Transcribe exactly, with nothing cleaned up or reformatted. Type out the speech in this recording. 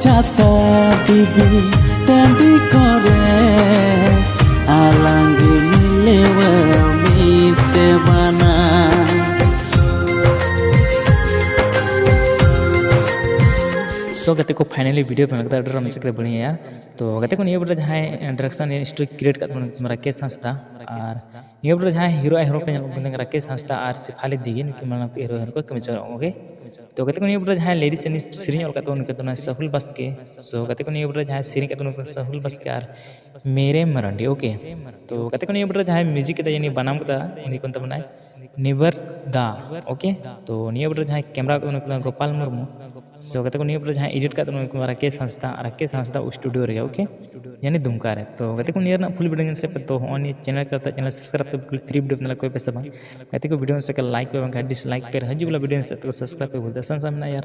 ᱪᱷᱟᱛᱟ ᱫᱮᱵᱤ ᱴᱟᱺᱰᱤ ᱠᱚᱨᱮ ᱟᱞᱟᱝ ᱜᱮ ᱢᱤᱞᱟᱹᱣᱟ ᱢᱤᱫ ᱛᱮ ᱵᱟᱱᱟ᱾ So ᱜᱟᱛᱮ ᱠᱚ, finally video ᱵᱮᱱᱟᱣ ᱠᱟᱛᱮ ᱟᱹᱰᱤ ᱨᱟᱹᱥᱠᱟᱹ ᱨᱮ ᱵᱟᱹᱲᱤᱡ ᱭᱟ᱾ ᱛᱚ ᱜᱟᱛᱮ ᱠᱚ, ᱱᱤᱭᱟᱹ video ᱨᱮ ᱡᱟᱦᱟᱸᱭ direction story create ᱠᱟᱜ ᱛᱟᱵᱚᱱᱟ ᱨᱟᱠᱮᱥ ᱦᱟᱸᱥᱫᱟ, ᱟᱨ ᱱᱤᱭᱟᱹ video ᱨᱮ ᱡᱟᱦᱟᱸᱭ hero ᱟᱨ hero ᱯᱮ ᱧᱮᱞ ᱠᱟᱱᱟ ᱨᱟᱠᱮᱥ ᱦᱟᱸᱥᱫᱟ ᱟᱨ ᱥᱮᱯᱷᱟᱞᱤ ᱫᱤᱜᱤ, ᱱᱩᱠᱤᱱ ᱢᱟᱱᱟᱣ ᱛᱮ hero ᱦᱮᱨᱳ ᱠᱚ ᱠᱟᱹᱢᱤ ᱪᱚᱨᱚᱜ ᱜᱮ᱾ ᱛᱚ ᱜᱟᱛᱮ ᱠᱚ, ᱱᱤᱭᱟᱹ video ᱨᱮ ᱡᱟᱦᱟᱸᱭ lyrics ᱥᱮ ᱥᱮᱨᱮᱧ ᱚᱞ ᱠᱟᱜ ᱛᱟᱵᱚᱱᱟ ᱩᱱᱤ ᱠᱟᱱ ᱛᱟᱵᱚᱱᱟᱭ ᱥᱟᱦᱩᱞ ᱵᱟᱥᱠᱮ᱾ So ᱜᱟᱛᱮ ᱠᱚ, ᱱᱤᱭᱟᱹ video ᱨᱮ ᱡᱟᱦᱟᱸᱭ ᱥᱮᱨᱮᱧ ᱠᱟᱜ ᱛᱟᱵᱚᱱᱟ ᱩᱱᱤ ᱠᱟᱱ ᱥᱟᱦᱩᱞ ᱵᱟᱥᱠᱮ ᱟᱨ ᱢᱮᱨᱮ ᱢᱟᱨᱟᱱᱰᱤ᱾ Okay, ᱛᱚ ᱜᱟᱛᱮ ᱠᱚ, ᱱᱤᱭᱟᱹ video ᱨᱮ ᱡᱟᱦᱟᱸᱭ music ᱠᱟᱫᱟ ᱩᱱᱤ ᱵᱟᱱᱟᱢ ᱠᱟᱫᱟ ᱩᱱᱤ ᱠᱟᱱ ᱛᱟᱵᱚᱱᱟᱭ ᱱᱤᱵᱟᱨ ᱫᱟ᱾ Okay, ᱛᱚ ᱱᱤᱭᱟᱹ video ᱨᱮ ᱡᱟᱦᱟᱸᱭ camera ᱠᱟᱫᱟ ᱩᱱᱤ ᱠᱟᱱᱟ ᱜᱳᱯᱟᱞ ᱢᱩᱨᱢᱩ᱾ So ᱜᱟᱛᱮ ᱠᱚ, ᱱᱤᱭᱟᱹ video ᱨᱮ ᱡᱟᱦᱟᱸᱭ edit ᱠᱟᱜ ᱛᱟᱵᱚᱱᱟ ᱩᱱᱤ ᱠᱟᱱᱟ ᱨᱟᱠᱮᱥ ᱦᱟᱸᱥᱫᱟ, ᱨᱟᱠᱮᱥ ᱦᱟᱸᱥᱫᱟ studio ᱨᱮᱜᱮ᱾ Okay, ᱭᱟᱱᱤ ᱫᱩᱢᱠᱟ ᱨᱮ᱾ ᱛᱚ ᱜᱟᱛᱮ ᱠᱚ, ᱱᱤᱭᱟᱹ ᱨᱮᱱᱟᱜ full video ᱧᱮᱞ ᱥᱮ ᱯᱮ, ᱛᱚ ᱦᱚᱸᱜᱼᱚᱭ ᱱᱤᱭᱟᱹ channel ᱠᱟᱛᱮ channel subscribe ᱯᱮ, ᱵᱤᱞᱠᱩᱞ free video ᱵᱮᱱᱟᱣ ᱠᱚ ᱯᱮ ᱥᱮ ᱵᱟᱝ? ᱜᱟᱛᱮ ᱠᱚ, video ᱥᱮ ᱠᱚ like ᱯᱮ, ᱵᱟᱝᱠᱷᱟᱱ dislike ᱯᱮ, ᱦᱤᱡᱩᱜ ᱵᱚᱞᱟ video ᱥᱮ ᱛᱚ subscribe ᱯᱮ ᱵᱷᱩᱞ ᱫᱟ ᱥᱟᱱ ᱥᱟᱱ ᱢᱮᱱᱟᱜᱼᱟ ᱭᱟᱨ᱾